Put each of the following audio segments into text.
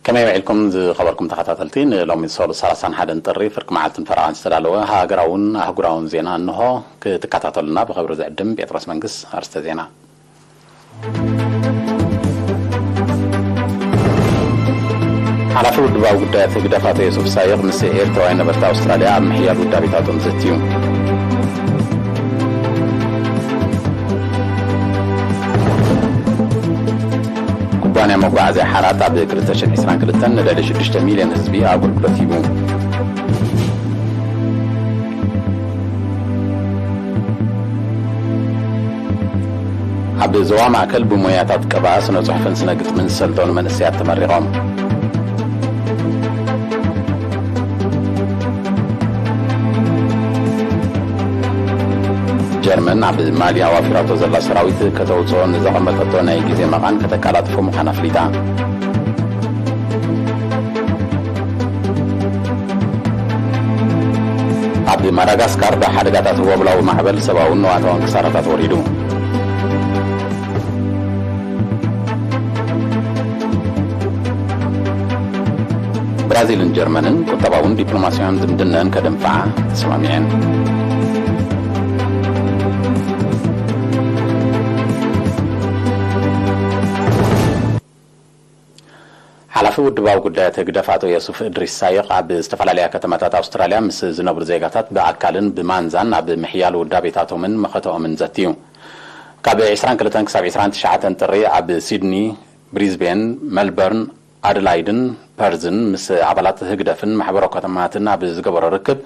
ከመይ ውዒልኩም ዝኸበርኩም ተኸታተልቲ? ንሎሚ ሰሉስ ሰላሳን ሓደን ጥሪ ፍርቂ መዓልትን ፈረቓን ዝተዳለወ ሃገራውን ኣህጉራውን ዜና እንሆ ክትከታተሉና ብኽብሪ ዝዕድም ጴጥሮስ መንግስ። ኣርእስተ ዜና። ሓላፊ ውድባዊ ጉዳያት ህግደፍ ኣቶ ዮሱፍ ሳይቕ ምስ ኤርትራውያን ነበርቲ ኣውስትራልያ ኣብ ምሕያል ውዳቤታቶም ዘትዩ። ኩባንያ መጓዓዝያ ሓራት ኣብ ክልተ ሽሕን ዕስራን ክልተን ንልዕሊ ሽዱሽተ ሚልዮን ህዝቢ ኣገልግሎት ሂቡ። ኣብ ዞባ ማእከል ብሞያታት ቅብኣ፣ ስነ ጽሑፍን ስነ ግጥምን ዝሰልጠኑ መንእሰያት ተመሪቖም። ጀርመን ኣብ ማሊ ኣዋፊራቶ ዘላ ሰራዊት ከተውጽኦ ንዘቐመጠቶ ናይ ግዜ መቓን ከተቀላጥፎ ምዃና ኣፍሊጣ። ኣብ ማዳጋስካር ብሓደጋታት ወብላዊ ማዕበል ሰብኣውን ንዋታውን ክሳራታት ወሪዱ። ብራዚልን ጀርመንን ቁጠባውን ዲፕሎማሲያውን ዝምድነን ከደንፍዓ ተሰማሚዐን። ሓላፊ ውድባዊ ጉዳያት ህግደፍ ኣቶ የሱፍ እድሪስ ሳይቕ ኣብ ዝተፈላለያ ከተማታት ኣውስትራልያ ምስ ዝነብሩ ዜጋታት ብኣካልን ብማንዛን ኣብ ምሕያል ውዳቤታቶምን መኸተኦምን ዘትዩ። ካብ ዕስራን ክልተን ክሳብ ዕስራን ትሽዓተን ጥሪ ኣብ ሲድኒ፣ ብሪዝቤን፣ መልበርን፣ ኣደላይድን ፐርዝን ምስ ኣባላት ህግደፍን ማሕበራዊ ከተማትን ኣብ ዝገበሮ ርክብ፣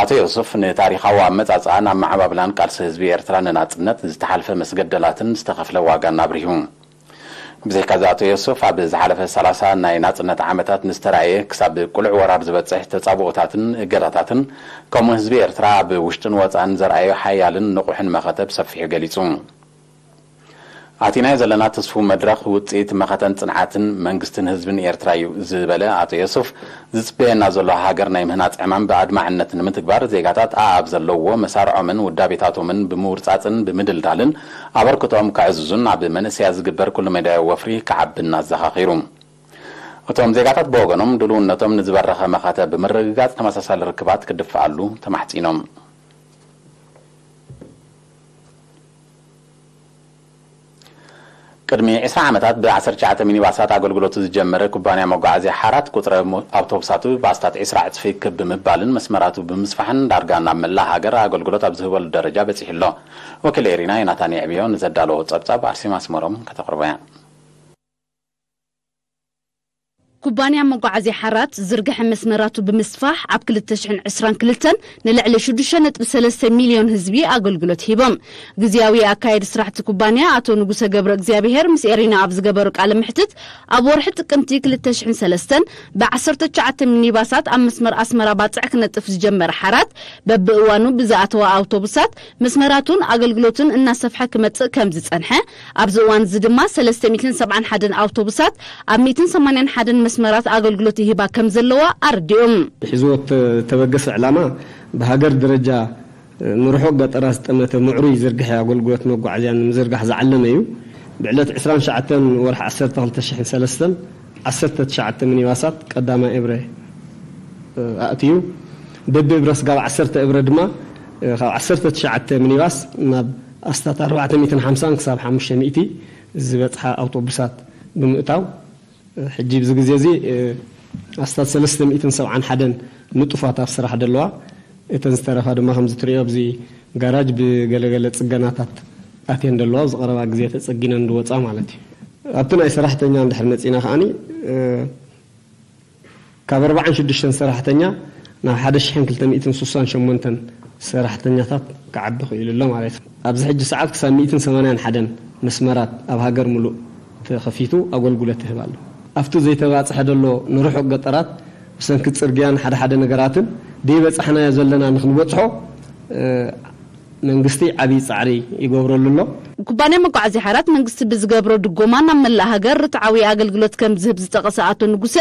ኣቶ ዮሱፍ ንታሪኻዊ ኣመጻጽኣን ኣመዓባብላን ቃልሲ ህዝቢ ኤርትራ ንናጽነት ዝተሓልፈ መስገደላትን ዝተኸፍለ ዋጋን ኣብሪሁ። ብዘይካዚ ኣቶ ዮሱፍ ኣብ ዝሓለፈ ሰላሳ ናይ ናጽነት ዓመታት ንዝተራእየ ክሳብ ቅሉዕ ወራር ዝበጽሕ ተጻብኦታትን እገዳታትን፣ ከምኡ ህዝቢ ኤርትራ ኣብ ውሽጥን ወጻእን ዘርኣዮ ሓያልን ንቑሕን መኸተ ብሰፊሑ ገሊጹ። ኣቲናዮ ዘለና ትስፉው መድረኽ ውጽኢት መኸተን ጽንዓትን መንግስትን ህዝብን ኤርትራ እዩ ዝበለ ኣቶ ዮሱፍ፣ ዝጽበየና ዘሎ ሃገር ናይ ምህናጽ ዕማም ብኣድማዕነት ንምትግባር ዜጋታት ኣኣብ ዘለውዎ መሳርዖምን ውዳቤታቶምን ብምውርጻጽን ብምድልዳልን ኣበርክቶኦም ከዕዝዙን ኣብ መንእሰያት ዝግበር ኩሉ መዳያዊ ወፍሪ ክዓብን ኣዘኻኺሩ። እቶም ዜጋታት ብወገኖም ድልውነቶም ንዝበረኸ መኸተ ብምርግጋጽ ተመሳሳሊ ርክባት ክድፍኣሉ ተማሕጺኖም። ቅድሚ ዕስራ ዓመታት ብ ዓሰርተ ትሽዓተ ሚኒባሳት ኣገልግሎቱ ዝጀመረ ኩባንያ መጓዓዝያ ሓራት፣ ቁጽሪ ሞ-፣ ኣውቶቡሳቱ ብኣስታት ዕስራ ዕጽፊ ክብ ብምባልን መስመራቱ ብምስፋሕን፣ ዳርጋ ናብ መላእ ሃገር ኣገልግሎት ኣብ ዝህበሉ ደረጃ በጺሑ ኣሎ። ወኪል ኤሪና ዮናታን የዕብዮ ንዘዳለዎ ጸብጻብ ኣርሴማ ኣስመሮም ከተቕርቦ እያ። ኩባንያ መጓዓዝያ ሓራት ዝርግሐ መስመራቱ ብምስፋሕ፣ ኣብ ክልተ ሽሕን ዕስራን ክልተን ንልዕሊ ሽዱሽተ ነጥቢ ሰለስተ ሚልዮን ህዝቢ ኣገልግሎት ሂቦም። ግዝያዊ ኣካየዲ ስራሕቲ ኩባንያ ኣቶ ንጉሰ ገብረ እግዚኣብሄር ምስ ኤሪና ኣብ ዝገበሮ ቃለ መሕትት፣ ኣብ ወርሒ ጥቅምቲ ክልተ ሽሕን ሰለስተን ብ ዓሰርተ ትሽዓተ ሚኒባሳት ኣብ መስመር ኣስመራ ባጽዕ ክነጥፍ ዝጀመረ ሓራት፣ በብእዋኑ ብዝኣተዋ ኣውቶቡሳት መስመራቱን ኣገልግሎቱን እናሰፍሐ ክመጽእ ከም ዝጸንሐ፣ ኣብዚ እዋን እዚ ድማ ሰለስተ ሚእትን ሰብዓን ሓደን ኣውቶቡሳት ኣብ ሚእትን ሰማንያን ሓደን መስመራት ኣገልግሎት ይህባ ከም ዘለዋ ኣረዲኦም። ሒዝዎ እተበገሰ ዕላማ፣ ብሃገር ደረጃ ንርሑቕ ገጠራት ዝጠመተ ምዕሩይ ዝርግሐ ኣገልግሎት መጓዓዝያ ንምዝርጋሕ ዝዓለመ እዩ። ብዕለት ዕስራን ትሽዓተን ወርሒ ዓሰርተ ክልተ ሽሕን ሰለስተን፣ ዓሰርተ ትሽዓተ ሚኒባሳት ቀዳማይ እብረ ኣእትዩ፣ በብእብረ ስጋብ ዓሰርተ እብረ ድማ፣ ካብ ዓሰርተ ትሽዓተ ሚኒባስ ናብ ኣስታት ኣርባዕተ ሚእትን ሓምሳን ክሳብ ሓሙሽተ ሚእቲ ዝበጽሓ ኣውቶቡሳት ብምእታው፣ ሕጂ ኣብዚ ግዜ እዚ፣ ኣስታት ሰለስተ ሚእትን ሰብዓን ሓደን ንጡፋት ኣብ ስራሕ ደለዋ። እተን ዝተረፋ ድማ ከምዚ ትሪኦ ኣብዚ ጋራጅ ብገለገለ ጽገናታት ኣትየን ደለዋ፣ ኣብዚ ቀረባ ግዜ ተጸጊነን ዝወጻ ማለት እዩ። ኣብቲ ናይ ሰራሕተኛ እንድሕር መጺና ከኣኒ፣ ካብ ኣርባዓን ሽዱሽተን ሰራሕተኛ ናብ ሓደ ሽሕን ክልተ ሚእትን ስሳን ሸሞንተን ሰራሕተኛታት ክዓቢ ክኢሉ ኣሎ ማለት እዩ። ኣብዚ ሕጂ ሰዓት ክሳብ ሚእትን ሰማንያን ሓደን መስመራት ኣብ ሃገር ሙሉእ ተኸፊቱ ኣገልግሎት ይህብ ኣሎ። ኣብቲ ዘይተባጽሐ ደሎ ንርሑቕ ገጠራት ብሰንኪ ጽርግያን ሓደ ሓደ ነገራትን ደይበጻሕናዮ ዘለና ንክንበጽሖ፣ እ፣ መንግስቲ ዓብዪ ጻዕሪ ይገብረሉ ኣሎ። ኩባንያ መጓዓዝያ ሓራት መንግስቲ ብዝገብሮ ድጎማ ናብ መላእ ሃገር ርትዓዊ ኣገልግሎት ከም ዝህብ ዝጠቐሰ ኣቶ ንጉሰ፣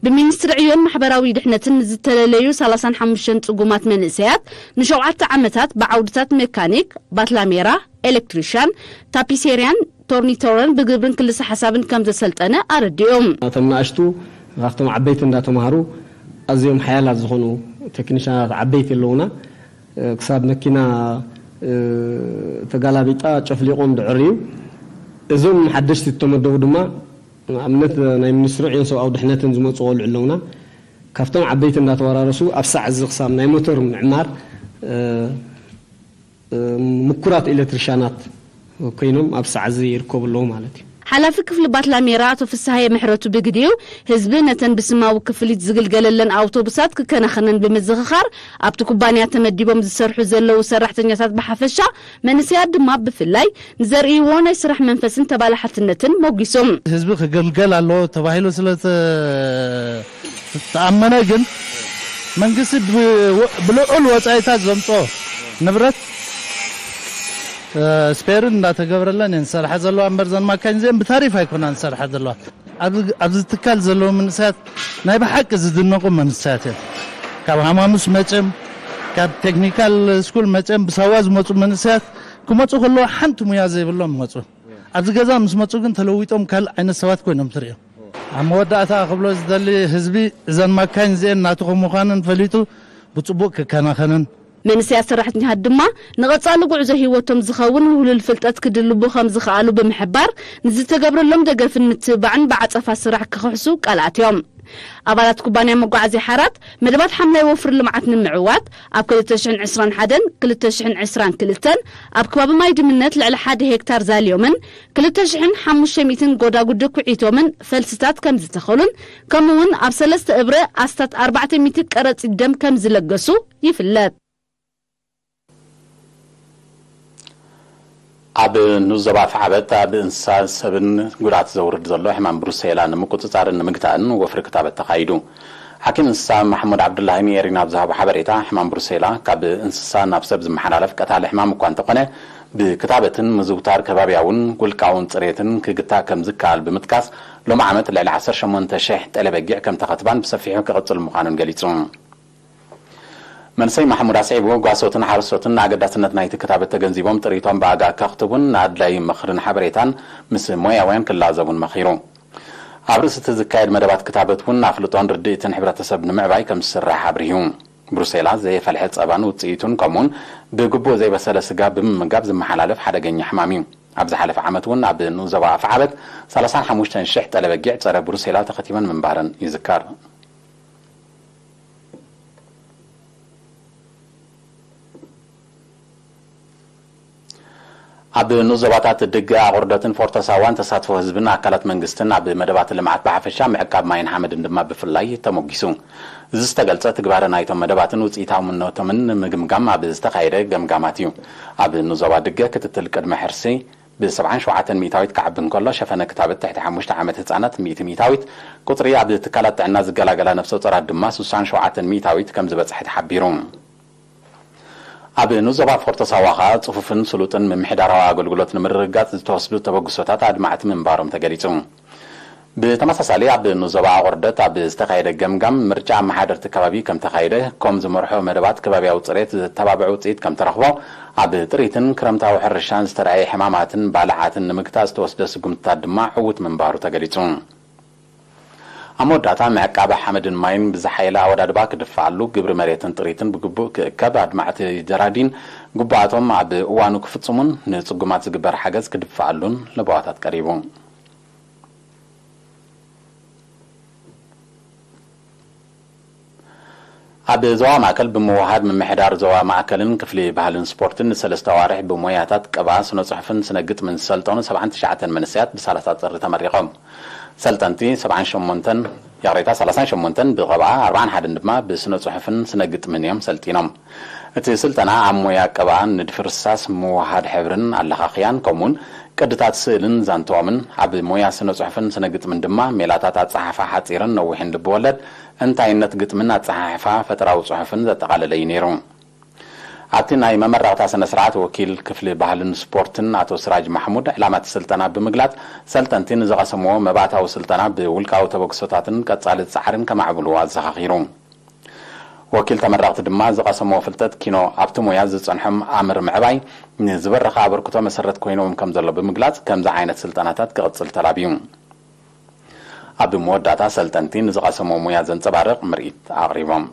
ብሚኒስትሪ ዕዮን ማሕበራዊ ድሕነትን ንዝተለለዩ ሰላሳን ሓሙሽተን ጽጉማት መንእሰያት ንሸውዓተ ዓመታት ብዓውድታት ሜካኒክ፣ ባትላሜራ፣ ኤሌክትሪሻን፣ ታፒሴርያን፣ ቶርኒቶረን ብግብርን ክልሰ ሓሳብን ከም ዘሰልጠነ ኣረዲኦም። እቶም ንኣሽቱ ካብቶም ዓበይቲ እንዳተምሃሩ ኣዝዮም ሓያላት ዝኾኑ ቴክኒሻናት ዓበይቲ ኣለውና። ክሳብ መኪና ተጋላቢጣ ጨፍሊቖም ድዕርዩ። እዞም ሓደሽቲ እተመደቡ ድማ ንኣብነት ናይ ሚኒስትሪ ዕዮን ሰብኣዊ ድሕነትን ዝመፁ ቆልዑ ኣለውና። ካብቶም ዓበይቲ እንዳተወራረሱ ኣብ ሳዕ እዚ ክሳብ ናይ ሞተር ምዕማር ምኩራት ኤሌክትሪሻናት ኮይኖም ኣብ ሳዕ እዚ ይርከቡ ኣለዉ ማለት እዩ። ሓላፊ ክፍሊ ባትላሜራ ኣቶ ፍስሃየ ምሕረቱ ብግዲኡ፣ ህዝቢ ነተን ብስማዊ ክፍሊት ዝግልገለለን ኣውቶቡሳት ክከናኸነን ብምዝኽኻር፣ ኣብቲ ኩባንያ ተመዲቦም ዝሰርሑ ዘለዉ ሰራሕተኛታት ብሓፈሻ፣ መንእሰያት ድማ ብፍላይ ንዘርእይዎ ናይ ስራሕ መንፈስን ተባላሓትነትን ሞጒሶም። ህዝቢ ክግልገል ኣለዎ ተባሂሉ ስለ ዝተኣመነ ግን መንግስቲ ብልዑል ወፃኢታት ዘምፅኦ ንብረት ስፔርን እንዳተገብረለን እየን ዝሰርሓ ዘለዋ እምበር ዘን ማካይን እዚአን ብታሪፍ ኣይኮናን ዝሰርሓ ዘለዋ። ኣብዚ ትካል ዘለዉ መንእሰያት ናይ ብሓቂ ዝድነቑ መንእሰያት እዮም። ካብ ሃማሙስ መፅኦም፣ ካብ ቴክኒካል ስኩል መፅኦም ብሳዋ ዝመፁ መንእሰያት ክመፁ ከለዉ ሓንቲ ሙያ ዘይብሎም ይመፁ። ኣብዚ ገዛ ምስ መፁ ግን ተለዊጦም ካልእ ዓይነት ሰባት ኮይኖም ትሪኦም። ኣብ መወዳእታ ክብሎ ዝደሊ ህዝቢ እዘን ማካይን እዚአን ናትኹም ምዃነን ፈሊጡ ብፅቡቅ ክከናኸነን። መንእሰያት ሰራሕተኛታት ድማ ንቐጻሊ ጉዕዞ ህይወቶም ዝኸውን ውህሉል ፍልጠት ክድልቡ ከም ዝኸኣሉ ብምሕባር፣ ንዝተገብረሎም ደገፍን ምትብባዕን ብዓጸፋ ስራሕ ክኽሕሱ ቃል ኣትዮም። ኣባላት ኩባንያ መጓዓዝያ ሓራት መደባት ሓምላይ ወፍሪ ልምዓት ንምዕዋት ኣብ ክልተ ሽሕን ዕስራን ሓደን ክልተ ሽሕን ዕስራን ክልተን ኣብ ከባቢ ማይ ድምነት ልዕሊ ሓደ ሄክታር ዛልዮምን ክልተ ሽሕን ሓሙሽተ ሚእትን ጎዳጉዲ ኩዒቶምን ፈልስታት ከም ዝተኸሉን ከምኡውን ኣብ ሰለስተ እብረ ኣስታት ኣርባዕተ ሚእቲ ቀረጺት ደም ከም ዝለገሱ ይፍለጥ። ኣብ ንኡስ ዞባ ኣፍዓበት ኣብ እንስሳን ሰብን ጉድኣት ዘውርድ ዘሎ ሕማም ብሩሴላ ንምቁጽጻርን ንምግታእን ወፍሪ ክታበት ተኻይዱ። ሓኪም እንስሳ ማሕሙድ ዓብዱላሂ ንኤሪና ኣብ ዝሃቦ ሓበሬታ፣ ሕማም ብሩሴላ ካብ እንስሳ ናብ ሰብ ዝመሓላለፍ ቀታሊ ሕማም እኳ እንተኾነ፣ ብክታበትን ምዝውታር ከባብያውን ውልቃውን ጽሬትን ክግታእ ከም ዝከኣል ብምጥቃስ፣ ሎሚ ዓመት ልዕሊ ዓሰርተ ሸሞንተ ሽሕ ጠለ በጊዕ ከም ተኸትባን ብሰፊሑ ክቕጽል ምዃኑን ገሊጹ። መንሰይ ማሕሙድ ኣስዒቡ፣ ጓሶትን ሓረስቶትን ንኣገዳስነት ናይቲ ክታበት ተገንዚቦም ጥሪቶም ብኣጋ ከኽትቡን ንኣድላዪ ምኽርን ሓበሬታን ምስ ሞያውያን ክላዘቡን መኺሩ። ኣብ ርእሲ እቲ ዝካየድ መደባት ክታበት እውን ኣፍልጦን ርድኢትን ሕብረተሰብ ንምዕባይ ከም ዝስራሕ ኣብሪሁ። ብሩሴላ ዘየፈልሐ ጸባን ውጽኢቱን ከምኡውን ብግቡእ ዘይበሰለ ስጋ ብምምጋብ ዝመሓላለፍ ሓደገኛ ሕማም እዩ። ኣብ ዝሓለፈ ዓመት እውን ኣብ ንኡስ ዞባ ኣፍዓበት ሰላሳን ሓሙሽተን ሽሕ ጠለ በጊዕ ጸረ ብሩሴላ ተኸቲበን ምንባረን ይዝከር። ኣብ ንኡስ ዞባታት ድገ ኣቑርደትን ፎርቶ ሳዋን ተሳትፎ ህዝብን ኣካላት መንግስትን ኣብ መደባት ልምዓት ብሓፈሻ ምዕቃብ ማይን ሓመድን ድማ ብፍላይ ተሞጊሱ። እዚ ዝተገልጸ ትግባረ ናይቶም መደባትን ውፅኢታውነቶምን ንምግምጋም ኣብ ዝተኻየደ ገምጋማት እዩ። ኣብ ንኡስ ዞባ ድገ ክትትል ቅድመ ሕርሲ ብ ሰብዓን ሸውዓተን ሚእታዊት ክዓቢ እንከሎ፣ ሸፈነ ክታበት ትሕቲ ሓሙሽተ ዓመት ህጻናት ሚእቲ ሚእታዊት፣ ቁጽሪ ኣብ ትካላት ጥዕና ዝገላገላ ነፍሰ ጾራት ድማ ስሳን ሸውዓተን ሚእታዊት ከም ዝበጽሐ ተሓቢሩ። ኣብ ንኡስ ዞባ ፎርቶ ሳዋ ኸኣ ጽፉፍን ስሉጥን ምምሕዳራዊ ኣገልግሎት ንምርግጋጽ ዝተወስዱ ተበግሶታት ኣድማዕቲ ምንባሮም ተገሊጹ። ብተመሳሳሊ ኣብ ንኡስ ዞባ ኣቑርደት ኣብ ዝተኻየደ ገምጋም፣ ምርጫ ኣመሓደርቲ ከባቢ ከም ተኻየደ፣ ኮም ዝመርሖ መደባት ከባብያዊ ጽሬት ዘተባብዕ ውጽኢት ከም ተረኽቦ፣ ኣብ ጥሪትን ክረምታዊ ሕርሻን ዝተራእየ ሕማማትን ባልዓትን ንምግታእ ዝተወስደ ስጉምትታት ድማ ዕዉት ምንባሩ ተገሊጹ። ኣብ መወዳእታ፣ ምዕቃብ ሓመድን ማይን ብዝሓየለ ኣወዳድባ ክድፋኣሉ፣ ግብሪ መሬትን ጥሪትን ብግቡእ ክእከብ፣ ኣድማዕቲ ጀራዲን ግቡኣቶም ኣብ እዋኑ ክፍጽሙን ንጽጉማት ዝግበር ሓገዝ ክድፋኣሉን ለበዋታት ቀሪቡ። ኣብ ዞባ ማእከል ብምውሃድ ምምሕዳር ዞባ ማእከልን ክፍሊ ባህልን ስፖርትን ንሰለስተ ኣዋርሕ ብሞያታት ቅብኣ፣ ስነ ጽሑፍን ስነ ግጥምን ዝሰልጠኑ ሰብዓን ትሽዓተን መንእሰያት ብሰላሳ ጥሪ ተመሪቖም። ሰልጠንቲ ሰብዓን ሸሞንተን፣ ይቕሬታ፣ ሰላሳን ሸሞንተን ብቕብኣ፣ ኣርባዓን ሓደን ድማ ብስነ ጽሑፍን ስነ ግጥምን እዮም ሰልጢኖም። እቲ ስልጠና ኣብ ሞያ ቅብኣን ንድፊ ርሳስ፣ ምውሃድ ሕብርን ኣለኻኽያን፣ ከምኡውን ቅድታት ስእልን ዛንትኦምን፣ ኣብ ሞያ ስነ ጽሑፍን ስነ ግጥምን ድማ ሜላታት ኣጸሓሕፋ ሓጺርን ነዊሕን ልብወለድ፣ እንታይነት ግጥምን ኣጸሓሕፋ ፈጠራዊ ጽሑፍን ዘጠቓለለ እዩ ነይሩ። ኣብቲ ናይ መመረቕታ ስነ ስርዓት ወኪል ክፍሊ ባህልን ስፖርትን ኣቶ ስራጅ ማሕሙድ ዕላማ እቲ ስልጠና ብምግላጽ፣ ሰልጠንቲ ንዝቐሰምዎ መባእታዊ ስልጠና ብውልቃዊ ተበግሶታትን ቀጻሊ ጻዕርን ከማዕብልዎ ኣዘኻኺሩ። ወኪል ተመረቕቲ ድማ ዝቐሰምዎ ፍልጠት ኪኖ ኣብቲ ሞያ ዝጸንሖም ኣምር ምዕባይ ንዝበረኸ ኣበርክቶ መሰረት ኮይንዎም ከም ዘሎ ብምግላጽ፣ ከምዚ ዓይነት ስልጠናታት ክቕጽል ተላብዩ። ኣብ መወዳእታ ሰልጠንቲ ንዝቐሰሞ ሙያ ዘንጸባርቕ ምርኢት ኣቕሪቦም።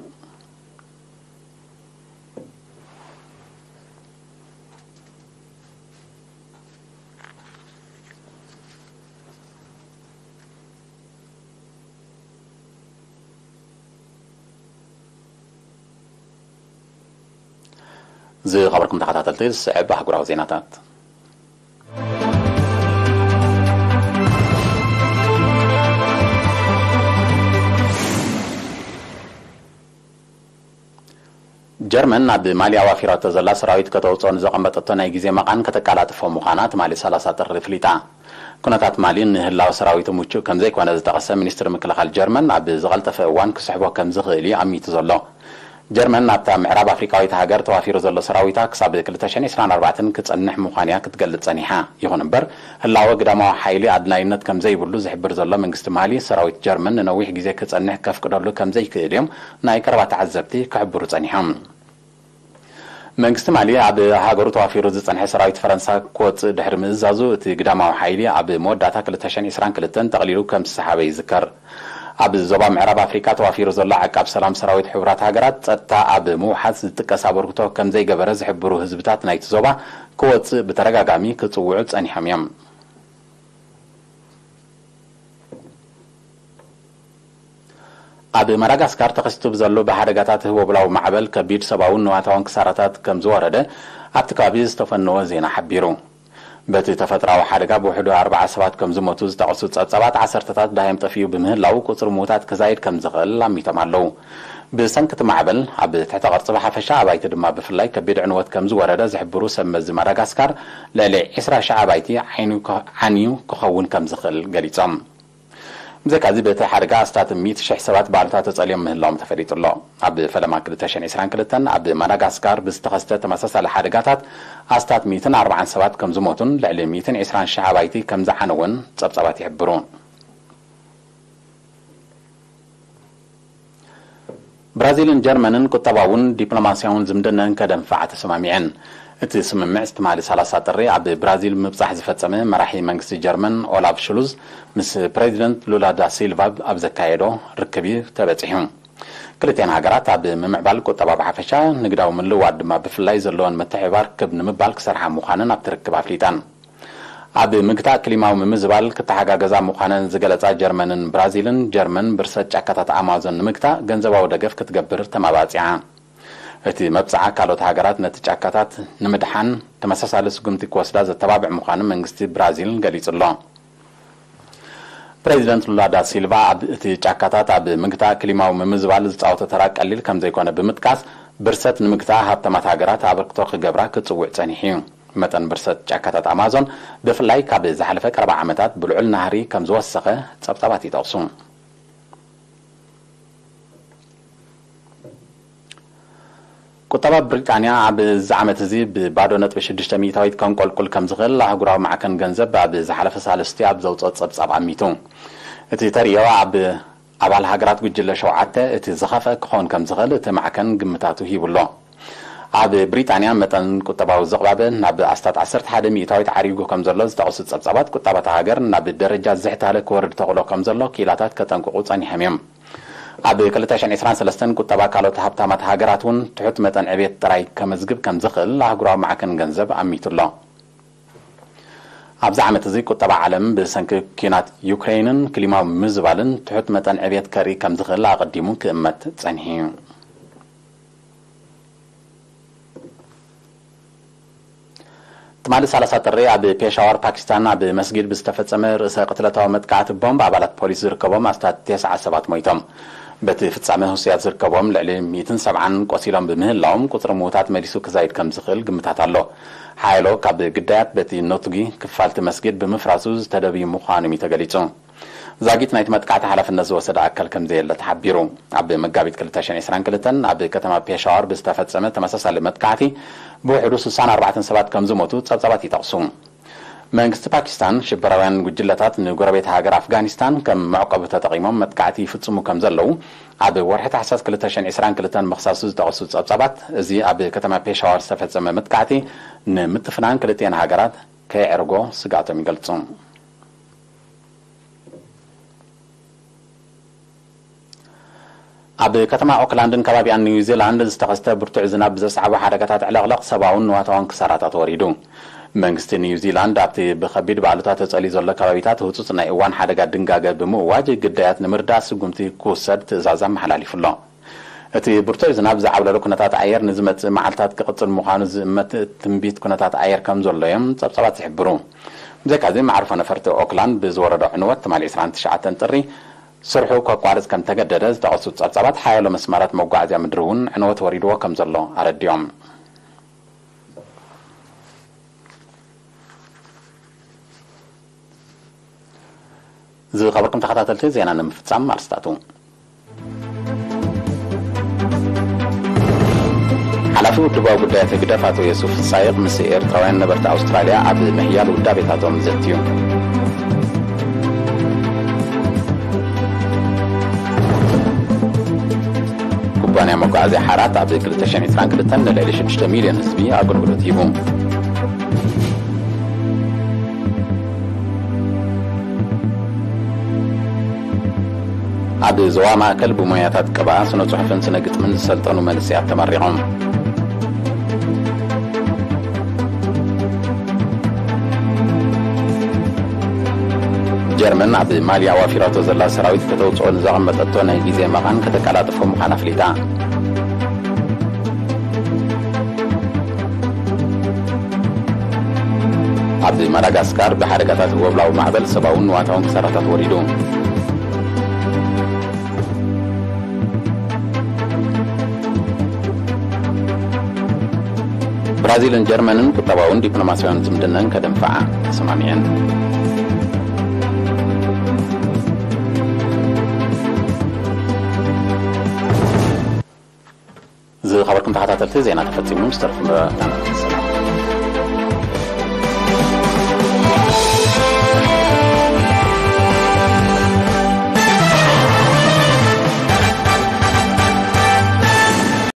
ዝኸበርኩም ተኸታተልቲ፣ ዝስዕብ ኣህጉራዊ ዜናታት። ጀርመን ናብ ማሊ ኣዋፊራቶ ዘላ ሰራዊት ከተውፅኦ ንዘቐመጠቶ ናይ ግዜ መቓን ከተቃላጥፎ ምዃና ትማሊ ሰላሳ ጥሪ ፍሊጣ። ኩነታት ማሊ ንህላወ ሰራዊቱ ምቹእ ከም ዘይኮነ ዝጠቐሰ ሚኒስትሪ ምክልኻል ጀርመን፣ ኣብ ዝቐልጠፈ እዋን ክስሕቦ ከም ዝኽእል እዩ ኣሚቱ ዘሎ። ጀርመን ናብታ ምዕራብ ኣፍሪቃዊት ሃገር ተዋፊሩ ዘሎ ሰራዊታ ክሳብ ክልተ ሽሕን ዕስራን ኣርባዕተን ክጸንሕ ምዃን'ያ ክትገልጽ ጸኒሓ። ይኹን እምበር፣ ህላወ ግዳማዊ ሓይሊ ኣድላይነት ከም ዘይብሉ ዝሕብር ዘሎ መንግስቲ ማሊ፣ ሰራዊት ጀርመን ንነዊሕ ግዜ ክጸንሕ ከፍቅደሉ ከም ዘይክእል እዮም ናይ ቀረባ ተዓዘብቲ ክሕብሩ ጸኒሖም። መንግስቲ ማሊ ኣብ ሃገሩ ተዋፊሩ ዝጸንሐ ሰራዊት ፈረንሳ ክወጽእ ድሕሪ ምእዛዙ፣ እቲ ግዳማዊ ሓይሊ ኣብ መወዳእታ ክልተ ሽሕን ዕስራን ክልተን ጠቕሊሉ ከም ዝሰሓበ ይዝከር። ኣብ ዞባ ምዕራብ ኣፍሪቃ ተዋፊሩ ዘሎ ዓቃብ ሰላም ሰራዊት ሕቡራት ሃገራት፣ ጸጥታ ኣብ ምውሓስ ዝጥቀስ ኣበርክቶ ከም ዘይገበረ ዝሕብሩ ህዝብታት ናይቲ ዞባ፣ ክወጽእ ብተደጋጋሚ ክጽውዑ ጸኒሖም እዮም። ኣብ ማዳጋስካር ተኸሲቱ ብዘሎ ብሓደጋታት ህቦብላዊ ማዕበል ከቢድ ሰብኣውን ንዋታውን ክሳራታት ከም ዝወረደ ኣብቲ ከባቢ ዝተፈነወ ዜና ሓቢሩ። በቲ ተፈጥራዊ ሓደጋ ብውሕዱ ኣርባዓ ሰባት ከም ዝሞቱ ዝጠቐሱ ጸብጻባት፣ ዓሰርተታት ዳህዮም ጠፊኡ ብምህላው፣ ቁጽሪ ምዉታት ክዛይድ ከም ዝኽእል ኣሚቶም ኣለዉ። ብሰንኪ እቲ ማዕበል፣ ኣብ ትሕተ ቅርጺ ብሓፈሻ፣ ኣባይቲ ድማ ብፍላይ ከቢድ ዕንወት ከም ዝወረደ ዝሕብሩ ሰብ መዚ ማዳጋስካር፣ ልዕሊ ዕስራ ሽሕ ኣባይቲ ዓይኑ ከ-፣ ዓንዩ ክኸውን ከም ዝኽእል ገሊጾም። ብዘይካዚ፣ በቲ ሓደጋ ኣስታት ሚእቲ ሽሕ ሰባት ባልታ ተጸልዮም ምህላዎም ተፈሊጡ ኣሎ። ኣብ ፈለማ ክልተ ሽሕን ዕስራን ክልተን ኣብ ማዳጋስካር ብዝተኸስተ ተመሳሳሊ ሓደጋታት ኣስታት ሚእትን ኣርባዓን ሰባት ከም ዝሞቱን ልዕሊ ሚእትን ዕስራን ሽሕ ኣባይቲ ከም ዝዓነወን ጸብጻባት ይሕብሩ። ብራዚልን ጀርመንን ቁጠባውን ዲፕሎማስያውን ዝምድነን ከደንፍዓ ተሰማሚዐን። እቲ ስምምዕ ትማሊ ሰላሳ ጥሪ ኣብ ብራዚል ምብጻሕ ዝፈጸመ መራሒ መንግስቲ ጀርመን ኦላፍ ሽሉዝ፣ ምስ ፕሬዚደንት ሉላ ዳ ሲልቫ ኣብ ዘካየዶ ርክብ እዩ ተበጺሑ። ክልቲኣን ሃገራት ኣብ ምምዕባል ቁጠባ ብሓፈሻ፣ ንግዳዊ ምልውዋጥ ድማ ብፍላይ ዘለወን ምትሕብባር ክብ ንምባል ክሰርሓ ምዃነን ኣብቲ ርክብ ኣፍሊጠን። ኣብ ምግታእ ክሊማዊ ምምዝባል ክተሓጋገዛ ምዃነን ዝገለጻ ጀርመንን ብራዚልን፣ ጀርመን ብርሰት ጫካታት ኣማዞን ንምግታእ ገንዘባዊ ደገፍ ክትገብር ተማባጺዓ። እቲ መብጽዓ፣ ካልኦት ሃገራት ነቲ ጫካታት ንምድሓን ተመሳሳሊ ስጉምቲ ክወስዳ ዘተባብዕ ምዃኑ መንግስቲ ብራዚል ገሊጹ ኣሎ። ፕሬዚደንት ሉላ ዳ ሲልቫ ኣብ እቲ ጫካታት ኣብ ምግታእ ክሊማዊ ምምዝባል ዝጻወቶ ተራ ቀሊል ከም ዘይኮነ ብምጥቃስ፣ ብርሰት ንምግታእ ሃብታማት ሃገራት ኣበርክቶ ክገብራ ክጽውዕ ጸኒሑ እዩ። መጠን ብርሰት ጫካታት ኣማዞን፣ ብፍላይ ካብ ዝሓለፈ ቀረባ ዓመታት ብልዑል ናህሪ ከም ዝወሰኸ ጸብጻባት ይጠቕሱ። ቁጠባ ብሪጣንያ ኣብዚ ዓመት እዚ ብባዶ ነጥቢ ሽዱሽተ ሚእታዊት ከንቆልቁል ከም ዝኽእል ኣህጉራዊ ማዕከን ገንዘብ ኣብ ዝሓለፈ ሳልስቲ ኣብ ዘውፅኦ ጸብጻብ ኣሚቱ። እቲ ተርእዮ ኣብ ኣባል ሃገራት ጉጅለ ሸውዓተ እቲ ዝኸፍአ ክኸውን ከም ዝኽእል እቲ ማዕከን ግምታቱ ሂቡ ኣሎ። ኣብ ብሪጣንያ መጠን ቁጠባዊ ዝቕባበ ናብ ኣስታት ዓሰርተ ሓደ ሚእታዊት ዓሪጉ ከም ዘሎ ዝጠቕሱ ጸብጻባት፣ ቁጠባ እታ ሃገር ናብ ደረጃ ዝሕታለ ክወርድ ተኽእሎ ከም ዘሎ ክኢላታት ከጠንቅቑ ጸኒሖም እዮም። ኣብ ክልተ ሽሕን ዕስራን ሰለስተን ቁጠባ ካልኦት ሃብታማት ሃገራት እውን ትሑት መጠን ዕቤት ጥራይ ከመዝግብ ከም ዝኽእል ኣህጉራዊ ማዕከን ገንዘብ ኣሚቱ ኣሎ። ኣብዚ ዓመት እዚ ቁጠባ ዓለም ብሰንኪ ኲናት ዩክሬንን ክሊማዊ ምዝባልን ትሑት መጠን ዕቤት ከርኢ ከም ዝኽእል ኣቐዲሙ ክእመት ጸኒሑ እዩ። ትማሊ ሰላሳ ጥሪ ኣብ ፔሻዋር ፓኪስታን ኣብ መስጊድ ብዝተፈጸመ ርእሰ ቅትለታዊ መጥቃዕቲ ቦምብ ኣባላት ፖሊስ ዝርከቦም ኣስታት ተስዓ ሰባት ሞይቶም። በቲ ፍጻመ ህሱያት ዝርከቦም ልዕሊ ሚእትን ሰብዓን ቆሲሎም ብምህላዎም ቁጽሪ ምዉታት መሊሱ ክዛይድ ከም ዝኽእል ግምታት ኣሎ። ሓያሎ ካብ ግዳያት በቲ ኖትጊ ክፋልቲ መስጊድ ብምፍራሱ ዝተደብዩ ምዃኖም እዩ ተገሊጹ። ዛጊት ናይቲ መጥቃዕቲ ሓላፍነት ዝወሰደ ኣካል ከም ዘየለ ተሓቢሩ። ኣብ መጋቢት ክልተ ሽሕን ዕስራን ክልተን ኣብ ከተማ ፔሻዋር ብዝተፈጸመ ተመሳሳሊ መጥቃዕቲ ብውሕዱ ስሳን ኣርባዕተን ሰባት ከም ዝሞቱ ጸብጻባት ይጠቕሱ። መንግስቲ ፓኪስታን ሽበራውያን ጉጅለታት ንጎረቤት ሃገር ኣፍጋኒስታን ከም መዕቆቢ ተጠቒሞም መጥቃዕቲ ይፍጽሙ ከም ዘለዉ ኣብ ወርሒ ታሕሳስ ክልተ ሽሕን ዕስራን ክልተን ምኽሳሱ ዝጠቕሱ ጸብጻባት፣ እዚ ኣብ ከተማ ፔሻዋር ዝተፈጸመ መጥቃዕቲ ንምትፍናን ክልቲአን ሃገራት ከየዕርጎ ስግኣቶም ይገልጹ። ኣብ ከተማ ኦክላንድን ከባቢኣን ኒውዚላንድ ዝተኸስተ ብርቱዕ ዝናብ ብዘስዓቦ ሓደጋታት ዕለቕለቕ ሰብኣውን ንዋታውን ክሳራታት ወሪዱ። መንግስቲ ኒውዚላንድ ኣብቲ ብኸቢድ ባዕልታት ተጸልዩ ዘሎ ከባቢታት ህጹጽ ናይ እዋን ሓደጋ ድንጋገ ብምእዋጅ፣ ግዳያት ንምርዳእ ስጉምቲ ክውሰድ ትእዛዝ ኣመሓላሊፉ ኣሎ። እቲ ብርቱዕ ዝናብ ዝዓብለሎ ኩነታት ኣየር ንዝመጽእ መዓልታት ክቕጽል ምዃኑ ዝእመት ትንቢት ኩነታት ኣየር ከም ዘሎ እዮም ጸብጻባት ዝሕብሩ። ብዘይካዚ፣ መዓርፎ ነፈርቲ ኦክላንድ ብዝወረዶ ዕንወት ትማሊ ዕስራን ትሽዓተን ጥሪ ስርሑ ከቋርጽ ከም ተገደደ ዝጠቐሱ ጸብጻባት፣ ሓያሎ መስመራት መጓዓዝያ ምድሪ እውን ዕንወት ወሪድዎ ከም ዘሎ ኣረዲኦም። ዝኸበርኩም ተኸታተልቲ፣ ዜና ንምፍጻም ኣርስታቱ። ሓላፊ ውድባዊ ጉዳያት ህግደፍ ኣቶ የሱፍ ሳይቕ ምስ ኤርትራውያን ነበርቲ ኣውስትራልያ ኣብ ምሕያል ውዳቤታቶም ዘትዩ። ኩባንያ መጓዓዝያ ሓራት ኣብ ክልተ ሽሕን ዕስራን ክልተን ንልዕሊ ሽዱሽተ ሚልዮን ህዝቢ ኣገልግሎት ሂቡ። ኣብ ዞባ ማእከል ብሞያታት ቅብኣ፣ ስነ ጽሑፍን ስነ ግጥምን ዝሰልጠኑ መንእሰያት ተመሪቖም። ጀርመን ኣብ ማሊ ኣዋፊራቶ ዘላ ሰራዊት ከተውጽኦ ንዘቐመጠቶ ናይ ግዜ መቓን ከተቀላጥፎ ምዃና ኣፍሊጣ። ኣብ ማዳጋስካር ብሓደጋታት ወብላዊ ማዕበል ሰብኣውን ንዋታውን ክሳራታት ወሪዱ። ብራዚልን ጀርመንን ቁጠባውን ዲፕሎማስያውን ዝምድነን ከደንፍዓ ተሰማሚዐን። ዝኸበርኩም ተኸታተልቲ፣ ዜና ተፈጺሙ። ምስ ተረፉ መደባትና